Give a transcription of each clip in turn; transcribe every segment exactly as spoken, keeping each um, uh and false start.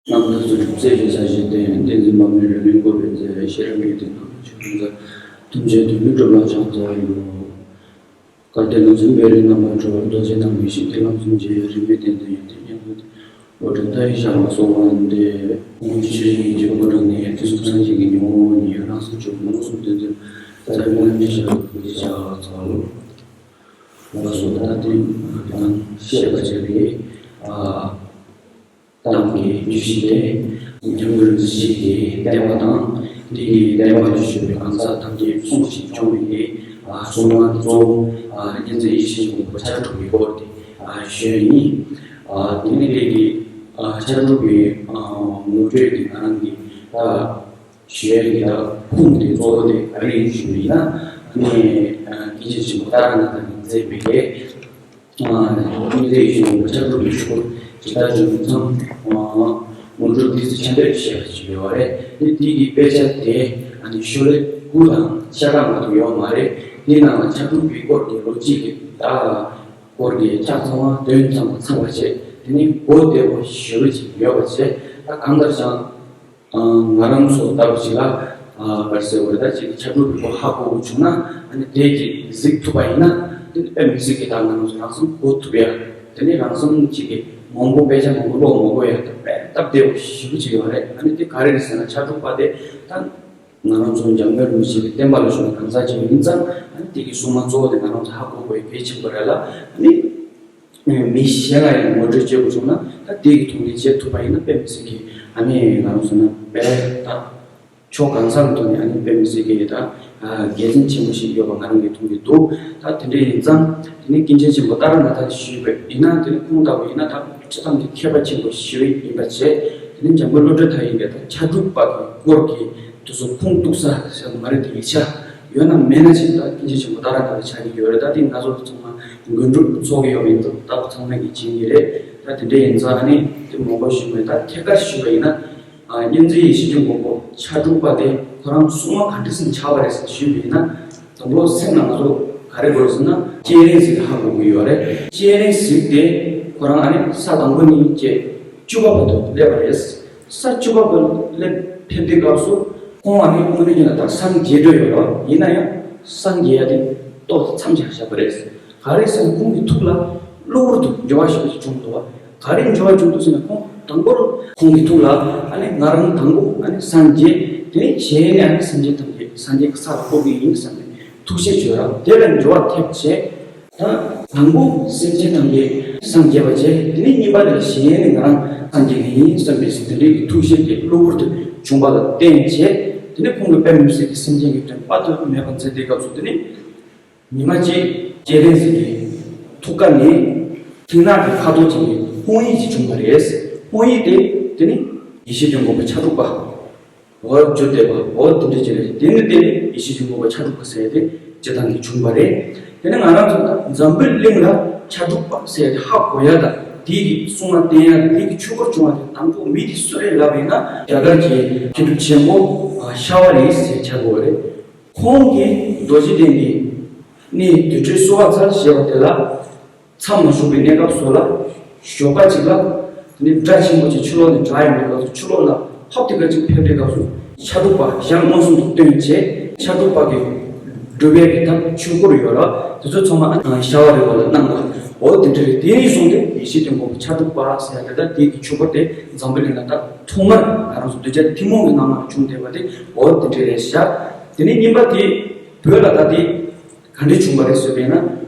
རྣམ་ཐར་ཚུལ་ཁྲིམས་སྲས་ཀྱི་ས་གཞི་བརྟན། བསྟན་འཛིན་འབར་མའི་རི་ལིང་བཀོད་པའི་མཛེས། ཤེས་རབ་ཀྱི་གདན་ཁ་ཆོས་ཀུན་གསལ། ཐམས་ཅད་དོན་ནི་གྲུབ་ལ་ཕྱག་འཚལ་ལོ། བཀའ་བརྒྱུད་ལུང་ཟིན་པའི་རིགས་རྣམ་པར་གྲོལ། རྡོ་རྗེ་ཐང་མི་ཤིགས་ཐིག་ལམ་གསུམ་གྱི། རིམ་པས་བསྟན་དོན་ཡོན་ཏན་སྙིང་པོ་སྟེ། བློ་གྲོས་མཐའ་ཡས་ཤར་བ་སོགས་པ་འདི། དབང་ཆེན་ཡིན་གྱི་གོ་འཕང་ནི། དུས་གསུམ་སངས་རྒྱས་ཀྱི་ངོ་བོ་ཉིད། རང་སེམས་ཆོས་སྐུ་མངོན་སུམ་སྟོན་ཚུལ། ད་ལྟ་སྨོན་ལམ་ཞིག་བྱ་བར་བྱ་བར་འཚལ་ལོ། ལགས་སོ། ད་ཐེངས་ང་བཤད་པ་བྱས་པའི་ཨ་གཏམ་གྱི་བརྗོད་གཞི་དེ་འཇམ་མགོན་རིན་པོ་ཆེ་གི་བསྟན་པ་དང་། དེ་གི་བསྟན་པ་ལ་ཞུགས་པའི་གང་ཟག་ཐམས་ཅད་སྲུང་ཞིང་སྐྱོང་བའི་གི་ཨ་སྲུང་མ་གཙོ་བོ་ཨ་མཁྱེན་བརྩེ་ཡེ་ཤེས་མཆོག་གི་ཕྱག་དྲུག་གི་སྐོར་དེ་ཨ་ཞུས་ཡིན། ཨ་དེ་ནི་དེ་གི་ཨ་ཕྱག་དྲུག་གི་ཨ་ངོ་སྤྲོད་དེ་ང་རང་གི་ཨ་ཞུ་ཡ་གི་ད་ཁུངས་དེ་གཙོ་བོ་དེ་ག་རེ་ཡིན་ཞུས་པ་ཡིན་ན། ཨ་ནི་ཨ་སྐྱེས་ཆེན་ཆེན་པོ་ཏཱ་ར་ནཱ་ཐ་གིས་མཛད་པའི་གི་ཨ་ནི་དེ་ཡི་ཕྱག་དྲུག་གི་ཆོས་སྐོར་ཇི་ལྟར་བྱུང་མཚམས་ཨ་དངོས་གྲུབ་ཏི་སེ་ཆེན་པོས་བཤད་པ་ཞིག་ཡོད་པ་རེད། དེ་དེ་གི་དཔེ་ཆ་དེ་ཨ་ནི་ཤོ་ལོ་ཀ་དགུ་དང་ཤ་ཁྲག་མ་གཏོགས་ཡོད་མ་རེད། དེའི་ནང་ལ་ཕྱག་དྲུག་གི་སྐོར་དེ་ལོ་གཅིག་གི་ད་སྐོར་གྱི་ཕྱག་ཚང་བ་དོན་ཚང་བ་ཚང་བ་བྱས། དེ་ནི་གོ་བདེ་པོ་ཞེ་པོ་ཅིག་ཡོད་པ་བྱས། ད་གང་ལྟར་ཀྱང་ང་རང་ཚོ་ལྟ་བུ་ཅིག་ལ་ག་རེ་ཟེར་དགོས་རེད། ད་ཅིག་ཕྱག་དྲུག་གི་སྐོར་ཧ་གོ་དགོས་བྱུང་ན། ཨ་ནི་དེ་ཅིག་གཟིགས་ཐུབ་པ་ཡིན་ན། དེ་ནི་དཔེ་མི་སྲིད་ཀྱི་ད་ང་རང་ཚོ་རང་སེམས་གོ་ཐུབ་ཡ། དེ་ནི་རང་སེམས་ཅིག་གི་མང་པོ་དཔེ་ཆ་མང་པོ་ཀློག་མ་དགོས་ཡ། ད་དཔེ་སྟབས་བདེ་པོ་ཞེ་པོ་ཅིག་ཡོད་རེད། ཨ་ནི་དེ་ག་རེ་རེད་ཟེར་ན། ཕྱག་དྲུག་པ་དེ་ད་ང་རང་ཚོ་འཇམ་མགོན་རིན་པོ་ཆེ་གི་བསྟན་པ་ལ་ཞུགས་ནས་གང་ཟག་ཅིག་ཡིན་ཙང་། ཨ་ནི་དེ་གི་སྲུང་མ་གཙོ་བོ་དེ་ང་རང་ཚོ་ཧ་གོ་དགོས་ཡ་གལ་ཆེན་པོ་རེད་ལ། ཨ་ནི་མི་གཞན་ལ་ཡང་ངོ་སྤྲོད་བྱེད་དགོས་བྱུང་ན། ད་དེ་གི་ཐོག་ནས་བྱེད་ཐུབ་པ་ཡིན་ན། དཔེ་མི་སྲིད་ཀྱི་ཨ་ནི་ང་རང་ཚོ་ན་དཔེ་ད་ཕྱོགས་གང་ས་ལ་ཐོག་ནས་ཨ་ནི་དཔེ་མི་སྲིད་ཀྱི་ད་དགེ་མཚན་ཆེན་པོ་ཞིག་ཡོད་པ་ང་རང་གིས་མཐོང་གི་འདུག་ད་དེ་འདྲ་ཡིན་ཙང་དེ་ནི་སྐྱེས་ཆེན་ཆེན་པོ་ཏཱ་ར་ནཱ་ཐ་ཞུས་པ་ཡིན་ན། དེ་ནི་ཁོང་ལྟ་བུ་ཡིན་ན་ད་སྤྱིར་བཏང་གི་མཁས་པ་ཆེན་པོ་ཞིག་ཡིན་པ་བྱས། དེ་ནི་འཇམ་མགོན་བློ་གྲོས་མཐའ་ཡས་ཀྱིས་ད་ཕྱག་དྲུག་པ་གི་སྐོར་གྱི་དེ་ཚོ་ཁུངས་གཏུགས་ས་ཟེར་བ་མ་རེད། དེ་ཡིག་ཆ་ཡོད་ན་མེད་ན་ཅིག་ད་སྐྱེས་ཆེན་ཆེན་པོ་ཏཱ་ར་ནཱ་ཐ་ཆགས་ཀྱི་ཡོད་རེད། ད་དེ་ང་ཚོ་ཚང་མ་དགོན་སྒྲུབ་ཚོགས་ཀྱི་ཡོད་པ་ཡིན་ཙང་ད་ཚང་མས་ཀྱིས་མཁྱེན་གྱི་རེད། ད་དེ་འདྲ་ཡིན་ཙང་ཨ་ནི་དེ་མང་པོ་ཞུས་མེད། ད་ཐད་ཀར་ཞུས་པ་ཡིན་ན། ཨ་མཁྱེན་བརྩེ་ཡེ་ཤེས་ཀྱི་མགོན་པོ་ཕྱག་དྲུག་པ་དེ་ཁོ་རང་སྲུང་མ་ག་འདྲ་ཟིག་ཆགས་པ་རེད་ཟེར་ཞུས་པ་ཡིན་ན། དང་པོ་སེམས་ནང་ལ་ག་རེ་དགོས་ཟེར་ན། སྤྱན་རས་གཟིགས་ཧ་གོ་གི་ཡོད་རེད། སྤྱན་རས་གཟིགས་དེ་ཁོ་རང་ཨ་ནི་ས་དང་པོ་ནས་བྱས་བཅུ་པ་བར་དུ་སླེབས་པ་རེད། ས་བཅུ་པ་བར་སླེབས་ཕེབས་དུས་སྐབས་སུ་ཁོང་ཨ་ནི་དངོས་གནས་ཀྱི་ན་ད་སངས་རྒྱས་འགྲོ་ཡོད་རེད། ཡིན་ན་ཡང་སངས་རྒྱས་ཡ་དེ་ཏོག་ཙམ་ཅིག་བཞག་པ་རེད། ག་རེ་ཟེར་ན་ཁོང་གི་ཐུགས་ལ་གློ་བུར་དུ་འགྱུར་བ་ཞིག་བྱུང་འདུག་བ། ག་རེ་འགྱུར་བ་བྱུང་འདུག་ཟེར་ན། ཁོང་དང་པོར་ཁོང་གི་ཐུགས་ལ་ཨ་ནི་ང་རང་དང་པོ་ཨ་ནི་སངས་རྒྱས། དེ་ནས་གཞན་ནས་ཨ་ནི་སེམས་ཅན་ཐམས་ཅད་སངས་རྒྱས་ཀྱི་ས་ལ་བཀོད་ཀྱི་ཡིན་བསམ་པའི་ཐུགས་བཞེད་བྱོས་ར། དེ་ལ་འགྱུར་བ་ཐེབས་བྱས། ད་དང་པོ་སེམས་ཅན་ཐམས་ཅད་སངས་རྒྱས་པ་བྱས། དེ་ནས་གཉིས་པ་དེ་ལ་གཞན་ནས་ང་རང་སངས་རྒྱས་ཀྱི་ཡིན་བསམ་པའི་དེ་འདྲའི་གི་ཐུགས་བཞེད་དེ་གློ་བུར་དུ་བྱུང་བ་ལ་བརྟེན་བྱས། དེ་ནས་ཁོང་གིས་དཔེ་མི་སྲིད་ཀྱི་སེམས་ཅན་གྱི་དོན་དཔག་ཏུ་མེད་པ་མཛད་དེ་སྐབས་སུ། དེ་ནས་ཉི་མ་གཅིག་སྤྱན་རས་གཟིགས་ཀྱི་ཐུགས་ཀ་ནས་མཐིང་ནག་གི་ཁ་དོག་ཅན་གྱི་དཔང་ཡིག་ཅིག་བྱུང་བ་རེད། དཔང་ཡིག་དེ་དེ་ནི་ཡེ་ཤེས་ཀྱི་མགོན་པོ་ཕྱག་དྲུག་པ། འོ་བརྗོད་བསྡད་པ། འོ་དེ་འདྲ་ཅིག་རེད། དེ་ནི་དེ་ནི་ཡེ་ཤེས་ཀྱི་མགོན་པོ་ཕྱག་དྲུག་པ་ཟེར་ཡ་དེ་སྤྱིར་བཏང་གི་བྱུང་བ་རེད། དེ་ནི་ང་རང་ཚོ་ད་འཛམ་བུའི་གླིང་ལ་ཕྱག་དྲུག་པ་ཟེར་ཡ་དེ་ཧ་གོ་ཡ་དང་། དེ་གི་སྲུང་མ་བསྟེན་ཡ་དང་། དེ་གི་ཆོས་སྐོར་བྱུང་བ་དེ་དང་པོ་མི་དེ་སུ་རེད་ལབ་ཡིན་ན། རྒྱ་གར་གྱི་མཁས་གྲུབ་ཆེན་པོ་ཤ་བ་རི་ཟེར་ཆགས་ཀྱི་ཡོད་རེད། ཁོང་གིས་རྡོ་རྗེ་གདན་གྱི་གནས་དུར་ཁྲོད་བསིལ་བ་ཚལ་ཞེས་པ་དེ་ལ་མཚམས་ལ་བཞུགས་པའི་གནས་སྐབས་སུ་ལ། ཞོགས་པ་གཅིག་ལ་དེ་ནས་སྒྲ་ཆེན་པོ་ཅིག་ཕྱི་ལོགས་ནས་གྲགས་ཡོང་དུས་སྐབས་སུ། ཕྱི་ལོགས་ལ་ཕབ་དེ་ག་ཅིག་ཕེབས་དུས་སྐབས་སུ་ཕྱག་དྲུག་པ་ཞལ་མངོན་སུམ་དུ་སྟོན་བྱས། ཕྱག་དྲུག་པ་གི་སྒྲུབ་པའི་གི་ཐབས་ཆོས་སྐོར་ཡོད་ར། དེ་ཚོ་ཚང་མ་ཨ་ཤ་བ་རི་བ་ལ་གནང་བ། འོ་དེ་འདྲ་རེད། དེ་ནས་བཟུང་སྟེ་ཡེ་ཤེས་ཀྱི་མགོན་པོ་ཕྱག་དྲུག་པ་ཟེར་ཡ་དེ་ད་དེ་གི་ཆོས་སྐོར་དེ་འཛམ་བུ་གླིང་ལ་ད་ཐོག་མར་ང་རང་ཚོ་གདུལ་བྱ་ཐུན་མོང་གི་སྣང་བ་བྱུང་བསྡད་པ་དེ། འོ་དེ་འདྲ་རེད་ཤག་དེ་ནས་གཉིས་པ་དེ་བོད་ལ་ད་དེ་ག་འདྲ་བྱུང་བ་རེད་ཟེར་བས་ན།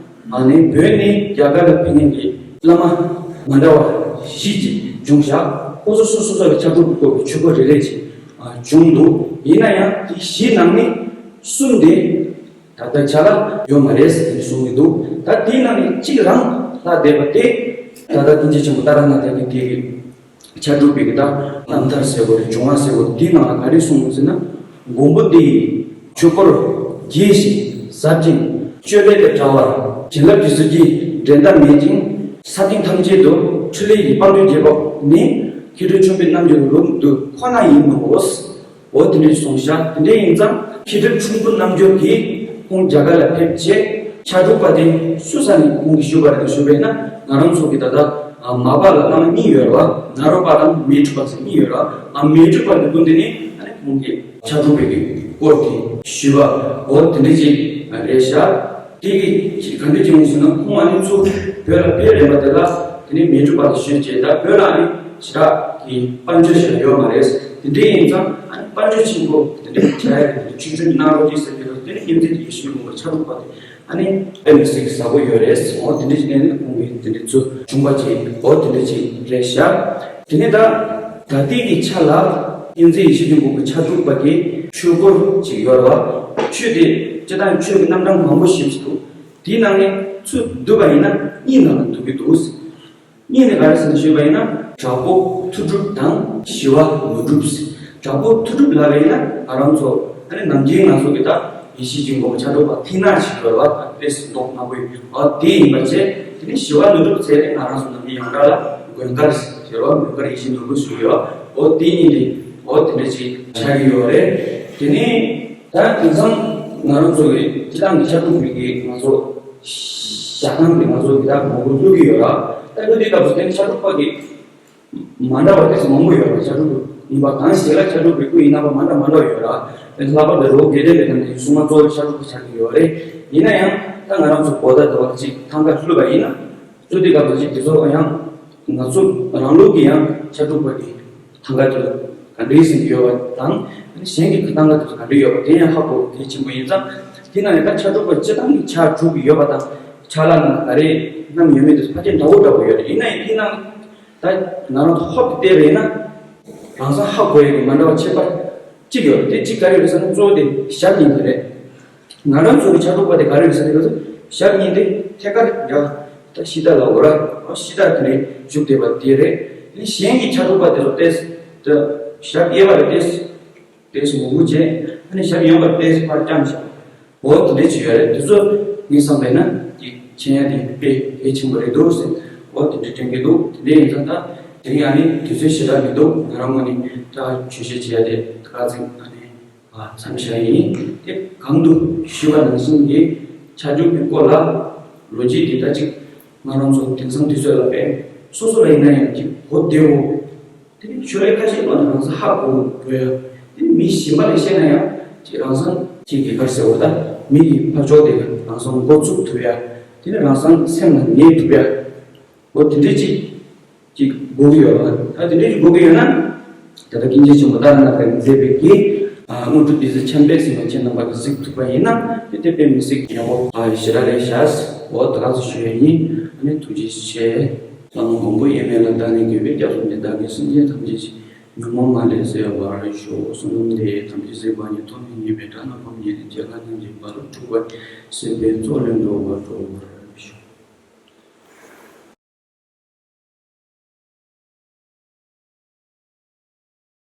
ཨ་ནི་བོད་ནས་རྒྱ་གར་ལ་ཕེབས་མཁན་གྱི་བླ་མ་མ་འདྲ་བ་བཞི་ཅིག་བྱུང་ཤག་ཁོ་ཚོ་སོ་སོ་སོ་ལ་ཕྱག་དྲུག་གི་སྐོར་གྱི་ཆོས་སྐོར་རེ་རེ་ཅིག་བྱུང་འདུག་ཡིན་ན་ཡང་དེ་བཞིའི་ནང་ནས་གསུམ་དེ་ད་ལྟ་ཆ་ལ་ཡོད་མ་རེད་ཟེར་གསུང་གི་འདུག་ད་དེའི་ནང་ནས་གཅིག་རང་ལྷག་བསྡད་པ་དེ། ད་ལྟ་སྐྱེས་ཆེན་ཆེན་པོ་ཏཱ་ར་ནཱ་ཐ་གི་དེ་གི་ཕྱག་དྲུག་པའི་གི་ད་རྣམ་ཐར་ཟེར་བ་རེད། བྱུང་བ་ཟེར་བ་རེད། དེའི་ནང་ལ་ག་རེ་གསུངས་ཟེར་ན། མགོན་པོ་འདི་ཡི་ཆོས་སྐོར་རྒྱས་ཤིང་ཟབ་ཅིང་། སྤྱོད་ལས་དང་བྲལ་བ་བྱིན་རླབས་ཀྱི་ཟིལ་གྱིས་འགྲན་ཟླ་མེད་ཅིང་། ས་སྟེང་ཐམས་ཅད་དུ་འཕྲིན་ལས་ཀྱི་དཔལ་འདུས་རྒྱས་པ་ནི། མཁས་གྲུབ་ཆུང་པའི་རྣལ་འབྱོར་ལུགས་འདི་ཁོ་ན་ཡིན་ནོ། འོ་དེ་འདྲ་གསུངས་ཤག་དེ་འདྲ་ཡིན་ཙང་མཁས་གྲུབ་ཆུང་པོ་རྣལ་འབྱོར་གྱིས་ཁོང་རྒྱ་གར་ལ་ཕེབས་རྗེས་ཕྱག་དྲུག་པ་དེ་སུ་ས་ནས་ཁོང་གིས་ཞུས་པ་རེད་ཞུས་པས་ན། ང་རང་ཚོ་གི་ད་ལྟ་ ཨ། མ་པ་ལ་བླ་མ་གཉིས་ཡོད་རེད་བ། ནཱ་རོ་པ་དང་མཻ་གྲུ་པ་ཟེར་གཉིས་ཡོད་རེད་བ། ཨ། མཻ་གྲུ་པ་གི་སྐུ་མདུན་ནས་ཨ་ནི་ཁོང་གིས་ཕྱག་དྲུག་པའི་གི་སྐོར་དེ་ཞུས་པ་འོ་དེ་འདྲ་ཅིག་རེད་ཤག་དེ་གི་ག་འདྲ་ཅིག་ཡོང་ཟེར་ན། ཁོང་ཨ་ནི་ཚུར་བོད་ལ་ཕེབས་རན་པ་དེ་ལ་དེ་ནས་མཻ་གྲུ་པ་ལ་ཞུས་བྱས། ད་བོད་ལ་ཨ་ནི་ཞེ་དྲག་གི་དཔལ་འབྱོར་ཞེ་དྲག་ཡོད་མ་རེད། དེ་འདྲ་ཡིན་ཙང་ཨ་ནི་དཔལ་འབྱོར་ཆེན་པོ་དེ་འདྲ་བྱ་ཡ་དེ་འདྲ་ཆུང་ཆུང་གནང་རོགས་གྱིས་ཟེར་གྱི་འདུག་དེ་ནས་དབྱིག་མཛེས་ཀྱི་ཡེ་ཤེས་མགོན་པོ་ཕྱག་དྲུག་པ་དེ་ཨ་ནི་དཔེ་མི་སྲིད་ཀྱི་ཟབ་པོ་ཡོད་རེད། འོ་དེ་འདྲ་ཞིག་ནས་ནི་ཁོང་གིས་དེ་འདྲ་ཚུར་བྱུང་བ་ཅིག་འོ་དེ་འདྲ་ཅིག་རེད་ཤག་དེ་ནས་ད་ད་ལྟའི་གི་ཆ་ལ་དབྱིག་མཛེས་ཡེ་ཤེས་ཀྱི་མགོན་པོ་ཕྱག་དྲུག་པ་གི་ཆོས་སྐོར་ཅིག་ཡོད་རེད་བ། ཆོས་དེ་སྤྱིར་བཏང་ཆོས་ཀྱི་རྣམ་གྲངས་མང་པོ་ཞིག་འདུག་དེའི་ནང་ནས་ཚུར་བསྡུས་པ་ཡིན་ན་གཉིས་ནང་ལ་འདུ་གི་འདུག་གཉིས་ནི་ག་རེ་ཟེར་ན་ཞུས་པ་ཡིན་ན། དྲག་པོ་མཐུ་སྒྲུབ་དང་ཞི་བ་ནོར་སྒྲུབ་ཟེར། དྲག་པོ་མཐུ་སྒྲུབ་ལབ་པ་ཡིན་ན་ང་རང་ཚོ་ཨ་ནི་ནམ་རྒྱུན་ང་ཚོ་གི་ད་ཡེ་ཤེས་ཀྱི་མགོན་པོ་ཕྱག་དྲུག་པ་ཐིག་ནག་ཅིག་ཡོད་རེད་བ། ད་དཔེ་མདོག་དམར་པོ་ཡོད། འོ་དེ་ཡིན་པ་བྱས། དེ་ནས་ཞི་བ་ནོར་སྒྲུབ་ཟེར་ཏེ་ང་རང་ཚོ་ནམ་རྒྱུན་ཡོངས་གྲགས་ལ་མགོན་དཀར་ཟེར་བ། མགོན་དཀར་ཡེ་ཤེས་ནོར་བུ་ཟེར་གྱི་ཡོད། འོ་དེ་ཡིན་ཏེ་འོ་དེ་འདྲ་ཅིག་ཆགས་ཀྱི་ཡོད་རེད། དེ་ནས། ད་དེང་སང་ང་རང་ཚོ་གི་སྤྱིར་བཏང་གི་ཕྱག་དྲུག་པའི་གི་ང་ཚོ་ཞལ་ཐང་གི་ང་ཚོ་གི་ད་མང་པོ་བླུག་གི་ཡོད་ར། ད་བླུག་དུས་སྐབས་སུ་དེ་ནི་ཕྱག་དྲུག་པ་གི་མ་འདྲ་བ་ཏོག་ཙམ་མང་པོ་ཡོད་ར། ཕྱག་དྲུག་པ་ཡིན་པ་གང་ཞིག་ལ་ཕྱག་དྲུག་པའི་སྐུ་ཡི་རྣམ་པ་མ་འདྲ་མ་འདྲ་ཡོད་ར། དེ་ལྷག་པར་དུ་རི་བོ་དགེ་ལྡན་པའི་ནང་གི་སྲུང་མ་གཙོ་བོ་ཕྱག་དྲུག་པ་ཆགས་ཀྱི་ཡོད་རེད། ཡིན་ན་ཡང་ད་ང་རང་ཚོ་བོད་ཟླ་འདི་བ་གཅིག་ཐང་ག་བླུག་པ་ཡིན་ན། བླུག་དུས་སྐབས་སུ་གཅིག་དེ་ཚོ་ཡང་ང་ཚོ་རང་ལུགས་ཀྱི་ཡང་ཕྱག་དྲུག་པ་གི་ཐང་ག་དེ་ལ་ག་འདྲའི་ཟིན་ཡོད་པ་དང་། གཞན་གྱི་ཐང་ག་དེ་ལ་ག་འདྲའི་ཡོད་པ་དེ་ཡང་ཧ་གོ་གལ་ཆེན་པོ་ཡིན་ཙང་། དེ་ན་ནི་ད་ཕྱག་དྲུག་པ་སྤྱིར་བཏང་གི་ཕྱག་དྲུག་ཡོད་པ་དང་ཕྱག་ལེན་ནང་ག་རེ་རྣམས་ཡོད་མེད་དེ་ཕལ་ཆེར་འདྲ་བོ་འདྲ་བོ་ཡོད་རེད། ཡིན་ན་ཡང་དེ་ནང་ད་ང་རང་ཚོ་ཧོབ་ཏེ་བལྟས་པ་ཡིན་ན་རང་སང་ཧ་གོ་ཡ་གི་མ་འདྲ་བ་ཁྱད་པར་གཅིག་ཡོད་རེད། དེ་གཅིག་ག་རེ་རེད་ཟེར་ན་གཙོ་བོ་དེ་ཞབས་གཉིས་དེ་རེད། ང་རང་ཚོ་གི་ཕྱག་དྲུག་པ་དེ་ག་རེ་རེད་ཟེར་ན་ཞབས་གཉིས་དེ་ཐད་ཀར་ཡ་ད་ཤི་ད་ལ་འོ་ར་ཤི་ད་དེ་ནས་བཞུགས་བསྡད་པ་དེ་རེད། དེ་ནས་གཞན་གྱི་ཕྱག་དྲུག་པ་དེ་ཚོ་ཏེས་ད་ཞབས་གཡས་པ་རེད། ཏེས་ཏེས་ངུ་ངུ་བྱས། ཨ་ནི་ཞབས་གཡོན་པ་ཏེས་ཕར་བརྐྱངས་བཞག་འོ་དེ་འདྲས་ཅིག་ཡོད་རེད། དེ་ཚོ་ངས་བསམ་པས་ན་ཀྱི་མཁྱེན་ཡ་དེ་དཔེ་གལ་ཆེན་པོ་རེད་འདུག་ཟེར། འོ་དེ་འདྲས་དྲན་གྱི་འདུག་དེ་འདྲས་ཡིན་ཙང་ད་དེ་རིང་ཨ་ནི་དུས་ཚོད་ཞེ་དྲག་མི་འདུག་ང་རང་ངོས་ནས་ད་ཆོས་བཤད་བྱེད་ཡ་དེ་ད་ག་ཚིག་ཨ་ནི་མཚམས་བཞག་ཡིན། དེ་གང་དུ་ཞུས་པ་ནང་བཞིན་གྱི་ཕྱག་དྲུག་གི་སྐོར་ལ་ལོ་རྒྱུས་དེ་ད་ཅིག་ང་རང་ཚོ་དེང་སང་དུས་ཚོད་ལ་དཔེ་སོ་སོ་ལ་ཡིན་ན་ཡང་ཅིག་གོ་བདེ་བོ། དེ་ནི་ཆོས་ར་ཁ་ཤས་པ་ནི་རང་སང་ཧ་གོ་འགྲོ་ཡ། དེ་ནི་མི་གཞན་པ་ལ་བཤད་ན་ཡང་ཅིག་རང་སང་ཅིག་གི་གར་ཟེར་བ་ད་མི་གི་ཕར་ཕྱོགས་དེ་རང་སང་མགོ་ཚུགས་ཐུབ་ཡ། དེ་ནི་རང་སང་སེམས་ལ་ངེས་ཐུབ་ཡ། འོ་དེ་འདྲས་ཅིག་ཅིག་དགོས་ཀྱི་ཡོད་པ། ད་དེ་འདྲས་ཅིག་དགོས་ཀྱི་ཡོད་ན། ད་ལྟ་སྐྱེ་མཆེད་ཆེན་པོ་ཏཱ་རེ་ནཱ་ཐ་གིས་མཛད་པའི་གི་དངོས་གྲུབ་ཏི་སེ་འཆམ་པའི་སེམས་པ་ཁྱེད་རྣམ་པ་གིས་གཟིགས་ཐུབ་པ་ཡིན་ན་དེ་དེ་དཔེ་མི་སྲིད་ཡག་པོ་ཞེ་དྲག་རེད་ཤག་འོ་ད་ག་ཚོད་ཞུ་ཡ་ཡིན། ཨ་ནི་ཐུགས་རྗེ་ཆེ། བླ་མ་མགོན་པོ་དབྱེར་མེད་ལ་བདག་ནི་དགྱེས་པའི་སྐྱབས་སུ་མཆི། བདག་གིས་སེམས་ཅན་ཐམས་ཅད་ཀྱི་ཉོན་མོངས་མ་ལུས་སེལ་བར་ཤོག་གསུམ་ལྡན་ཐམས་ཅད་གཟིགས་པ་ཉིད། ཐོབ་ནས་ཉེས་པའི་དགྲ་རྣམས་ཕམ་ཉེས་ཏེ། སྐྱེ་རྒ་ན་འཆིའི་རྦ་ཀློང་འཁྲུགས་པ་སྲིད་པའི་མཚོ་ལས་འགྲོ་བ་སྒྲོལ་བར།